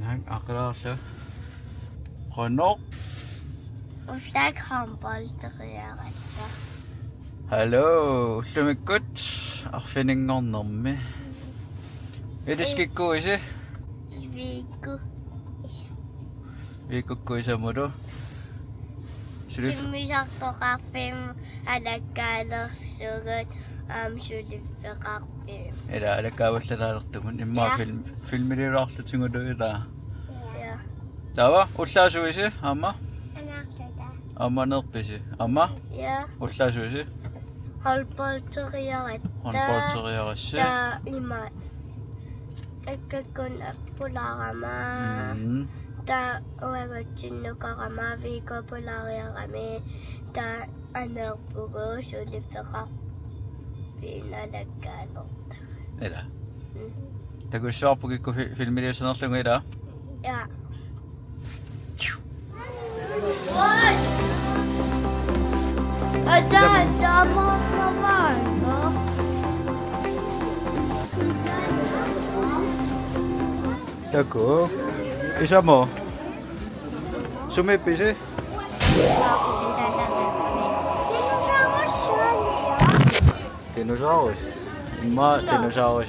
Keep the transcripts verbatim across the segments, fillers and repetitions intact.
Aqqilaarlu. Qanoq? Ullaakkut håndboldiugatta. Hallo, ullumikkut arfininngornermi. Iliskikkuisi? Viikku. Viikkukku isamulu. Suli- Timmisartoqarfimmut alakkaalersugut aamma suliffeqarfimmut. Ila alakkaavallalaartumut immaqa Ja. film-, filmiliulaarlutigulu ila. Ja. Taava ullaasuisi aamma? Anaarluta. Aamma aneerpisi? Aamma? Ja. Ullaasuisi? Håndboldiugatta. Håndboldiugatta. Taava ima. Ikkakkunna pulaarama. Mm. Taava uagutsinnut karama viikku pulaariarami. Taava aneerpugut suliffeqarfimmut alakkaalersugut. Ila. Mm. Takussuarput kikkut fi-, filmiliussanerlugu ila? Ja. Takuuk. Isamo. Sumiippisi? Dinosaurus. Immaqa dinosaurus.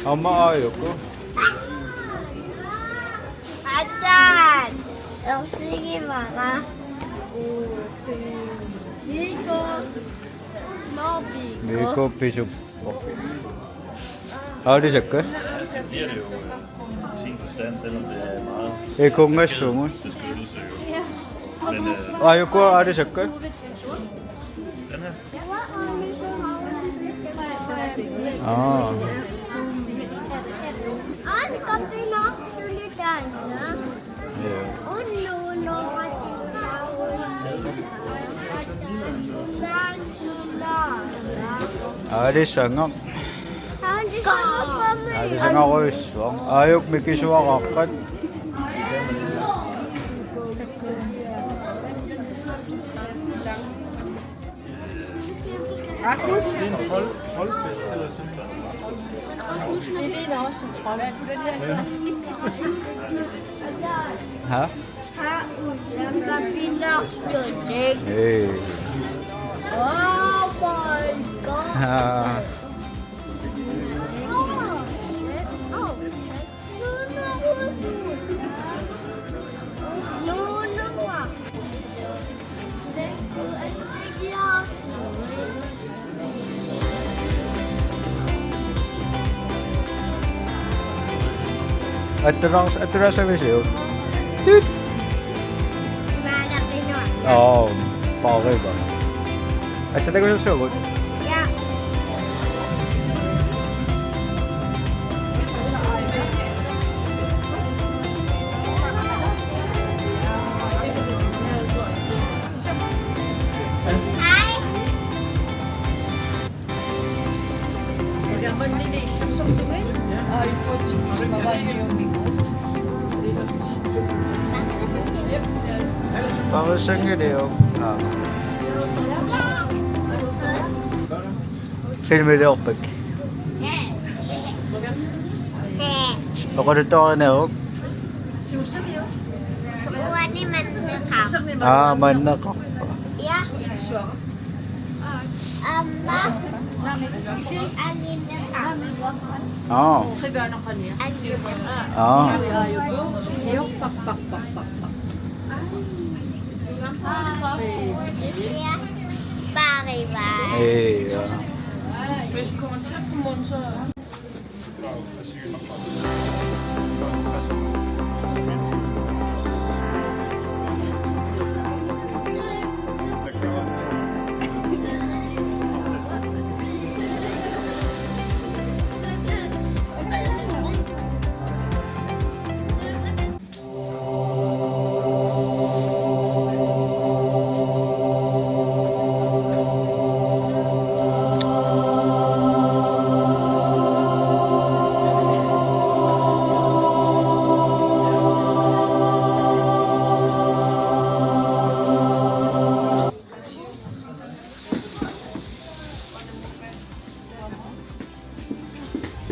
Aamma aajuku. Aatsaat. Ersigimara. Viikku. Viikku pisuppoq. Aalisakka? Det er det jo, øh, i sin forstand, selvom det er meget Ikungassuugut. Beskyttelse jo. Men, øh, Aajuku aalisakka? Den her. Aa. Ja. Aalisagaq. Aalisagarujussuaq. Aajuku mikisuaraqqat. Rasmus? Det er en trold, troldfisk, eller sådan noget. Rasmus, det ligner også en trold. Ja. Ha? Hey. Oh my God. Ha. Atras, atras ang isyo. Tit. Mana kino? Oh, pare ba? At sa tagal sa sugot? Yeah. Hi. Parisanngiliuk. Aa. Filmiliorpit? Oqaluttuarineruvoq. Uani manneqarpoq. Aa, manneqarpa. Ja. Aamma angineqarpoq. Aa. Angineqarpoq. Aa. Ja. Bariva. Ee, ja. Hvis du kommer tæt på munden, så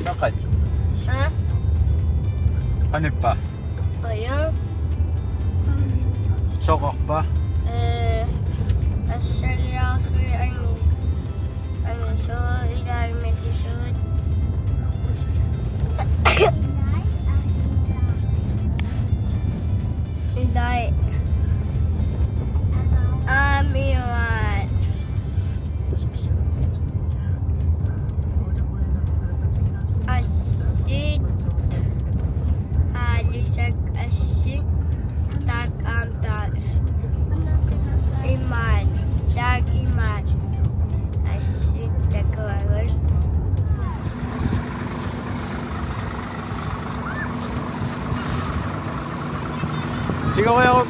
Naqat. Ha? Anippa. Oyo. Soqarpa. Eh, assaliarsui angi. Angi suu ilai meti suu. Ilai. Amiuat. Assit. Aalisak assit. Taak aamma taak. Imaat. Taak imaat. Assit takuagut. Tigoriaruk.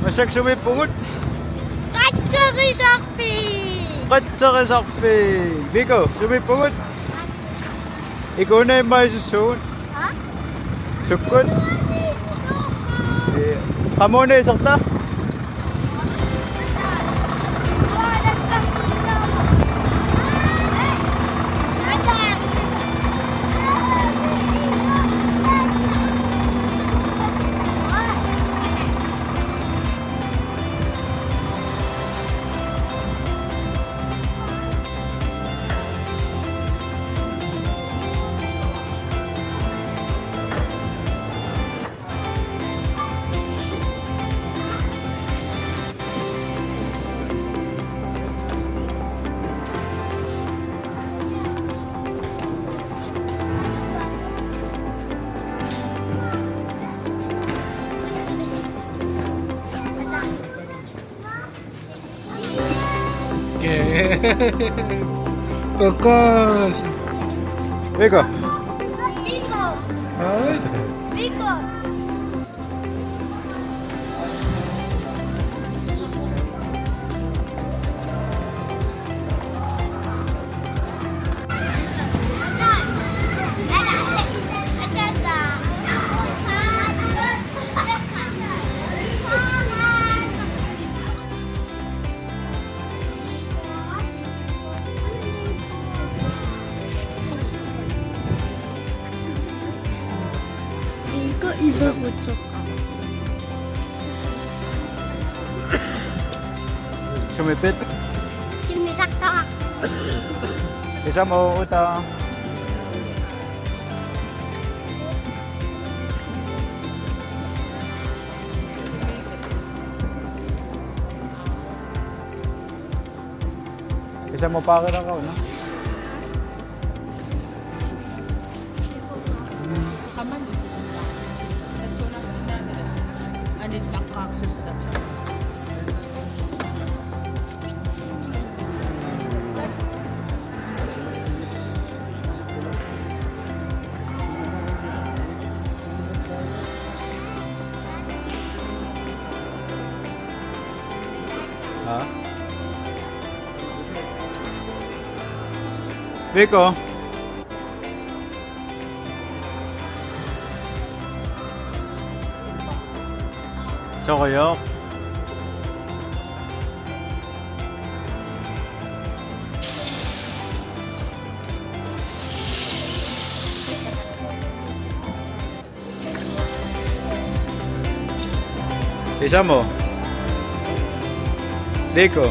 Massakkut sumiippugut? Qatserisarfik. Qatserisarfik. Viko, sumiippugut? Ikuuna immaqa isussuugut? Ha? Sukkut? Ee, qamuuna iserta? Kokos. Viko. Viko. Hai. Viko. Viko ivagut soqqaarlugu. Sumiippit? Timmisartara. Kiisalu uta. Kiisalu paarilaaruna. Ha? Viko. Sorujuk. Kiisalu? Viko.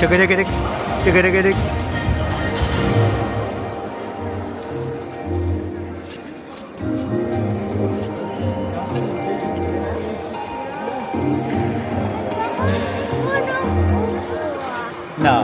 Tikiliki, tikiliki. Nå.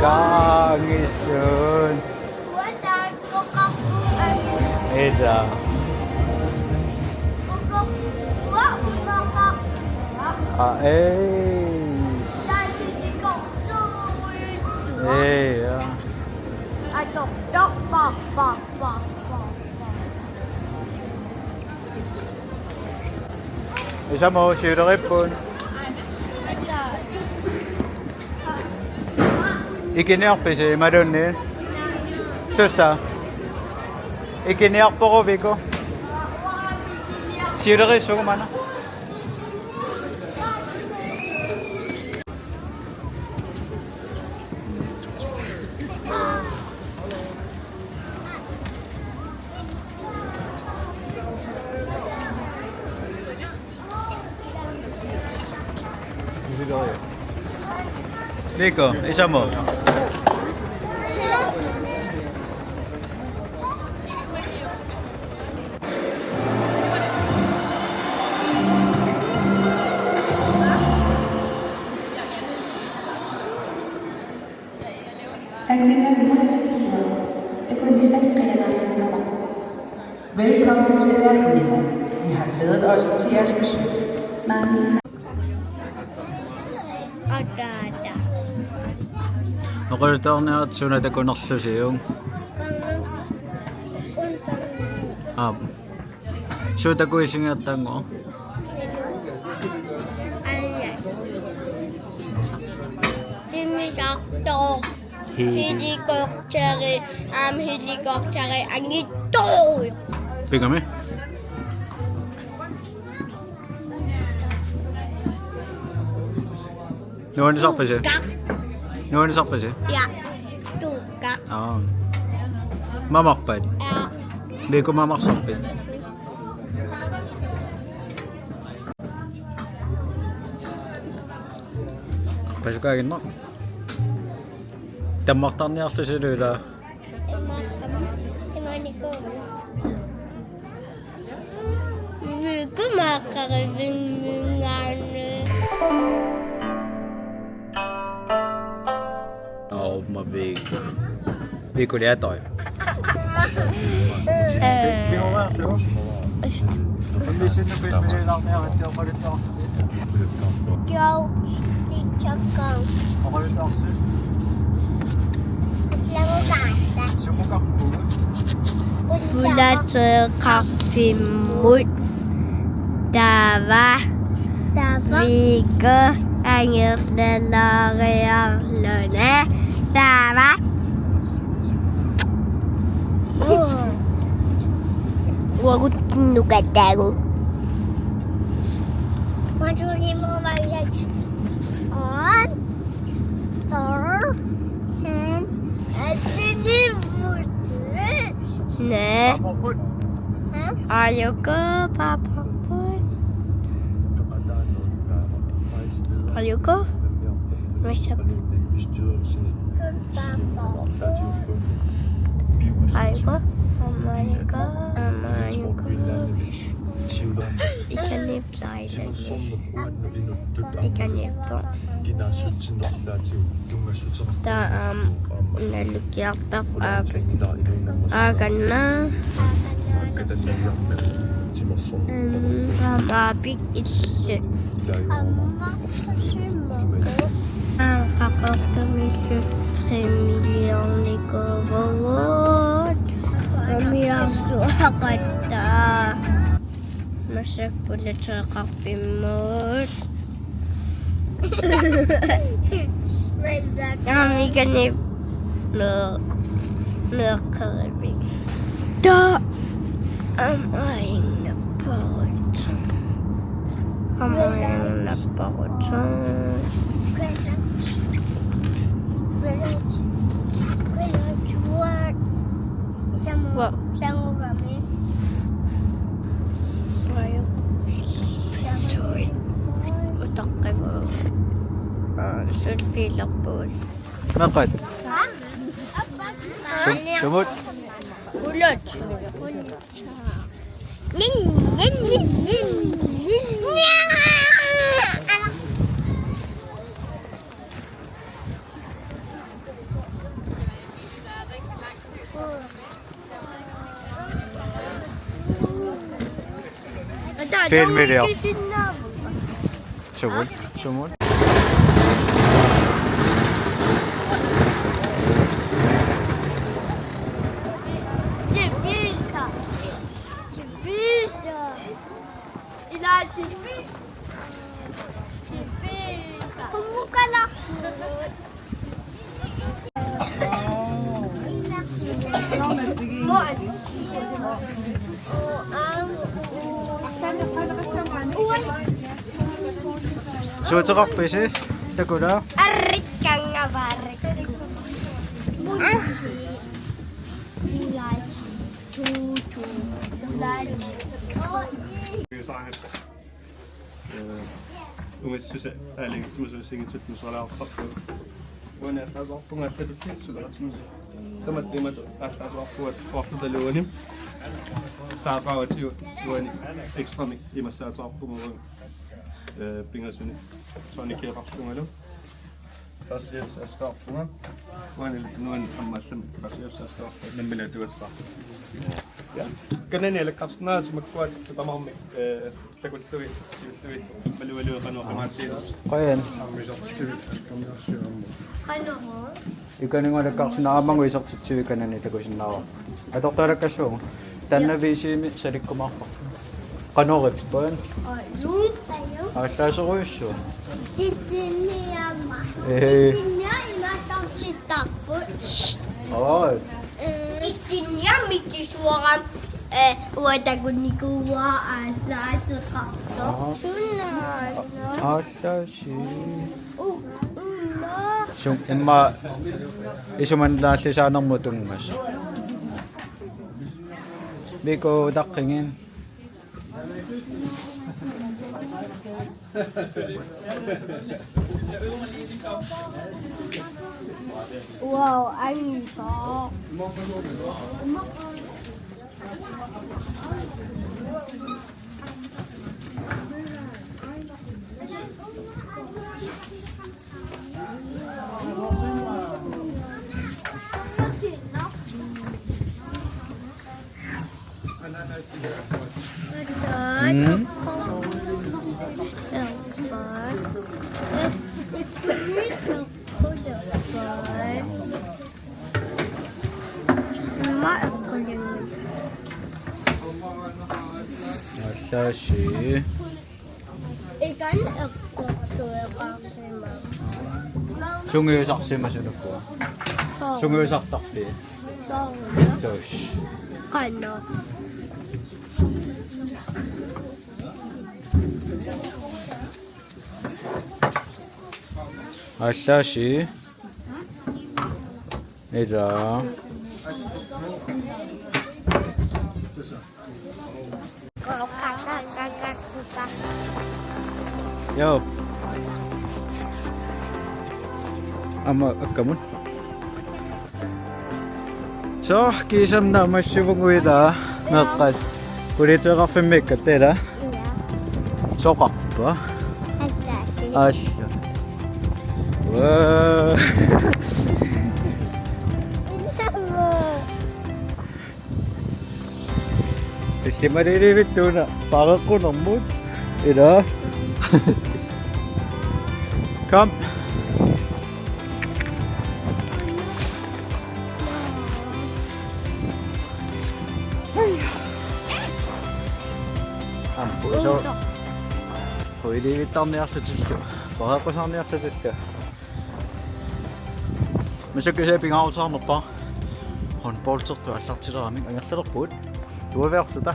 Kangisut. Eda. Aa, ei. Ei, ja. Isamo, siuleriipput. Ikiniarpisi imaluunniit? Sussa? Ikiniarpoq Viko. Siuleriissuugut maanna. Viko, isamo. Agreement måtte. Velkommen til Air Greenland. Vi har glædet os til jeres besøg. Oqaluttuarniarit suna takunerlusiuk? Aap. Suut takuisinngilatit taanna? Timmisartoq. Heli-, helikopteri, aamma helikopteri anngitsoq. Pigami? Nuannisarpisi? Tuukkaq. Nuannisarpisi? Ja. Tuukkaq. Aa. Mamarpat? Ja. Viko, mamarsarpit? Qasukaaginnaq. Tammartarniarlusilu ila. Imaakka-, imaanikuuvoq. Viko makkarivinningaanni. Aamma Viko. Viko liatoi. Eh, just. Joo, tikkakkang. Ullateeqarfimmut. Taava. Taava. Viko angerlalaariarluni. Taava. Uagut nukatagu. One, two, three, four, five, six. One, four, ten, eleven, fourteen. Næ. Hæ? Ajuku, papa. Ajuku. Misa. Ajuku. Ajuku. Ajuku. Ikani. Ikaniippoq. Taava, um, nalukkiartarpoq aap. Aakanna. Um, aamma aapik illu. Aamma qaqortumissut tre millionikuuvugut. Umiarsuaqatta. Massakkut ullateeqarfimmut. Aamma ikani. Nuu-, nuuqqerivik. Taava aamma ajunngippoq. Aamma ajunngippoq. Wow. Utaqqivaa. Aa, sulfiilerpugut. Meeqqat? Sum-, sumut? Ulut. Filmiliortoq. Sumut, sumut. Tibisa. Tibisa. Ila tibisa. Tibisa. Kummukala. Suuteqarpisi? Takula? Arrikkanga barrik. Tutu. Ungassuseq aalajangitsimusuussinngitsut nuseralaarparput. Uani allaasoqarpunga allatulli suleqatigisoq. Tamatta imatut allaasoqarpunga ortutaluani. Taava qaavatigut uani ekstramik imassaateqarpunga uanga. Ee, pingasuni. Soorunami keeqarpungalu. Qasiussaassaarpunga. Uani nuan ammallami qasiussaassaarpunga. Nammineq atugassaq. Ja. Kanani alakkarsinnaasasi makkuat tamarmik, ee, takullugit, siulluit, malualuit qanoq qamaatiinersoq. Qujan. Qanoq? Ikaninnguaq alakkarsinnaammagu isertitsivik kanani takusinnaavara. Atortaalakkassaagut. Taanna V C-mi salikkumaarparput. Qanoq ippa? Aju. Aallaaserujussuaq. Kissiniama. Ee. Kissinia imaattartittarput. Oi. Ee, kissinia mikisuaram, ee, uatakunikuua aallaaseqartoq. Aa. Sunnaana. Aallaa- Suu. Immaqa isumannaallisaanermut tunngasoq. Miko taqqigin. Wow, angisoq. Mm. Aallasi. Ikan eqqortueqarsimavoq. Sungiusarsimasunukku. Soo. Sungiusartarli. Soo. Tus. Qanoq. Aallasi. Ila. Joo. Aamma akkamut. Soo, kiisami naammassivugut ila meeqqat. Kuliitseqarfimmiikkatta ila. Ila. Soqarpa? Aallasi. Aallasi. Waa. Illimaliiliivittuuna pareqqunermut ila. Kom. Amppu, soo. Quiliivittarniarlutillu. Pareqqusaarniarlutillu. Massakkut pingaaruteqarnerpaaq. Håndboldertut aallartileramik angerlalerpugut. Tuaviorluta.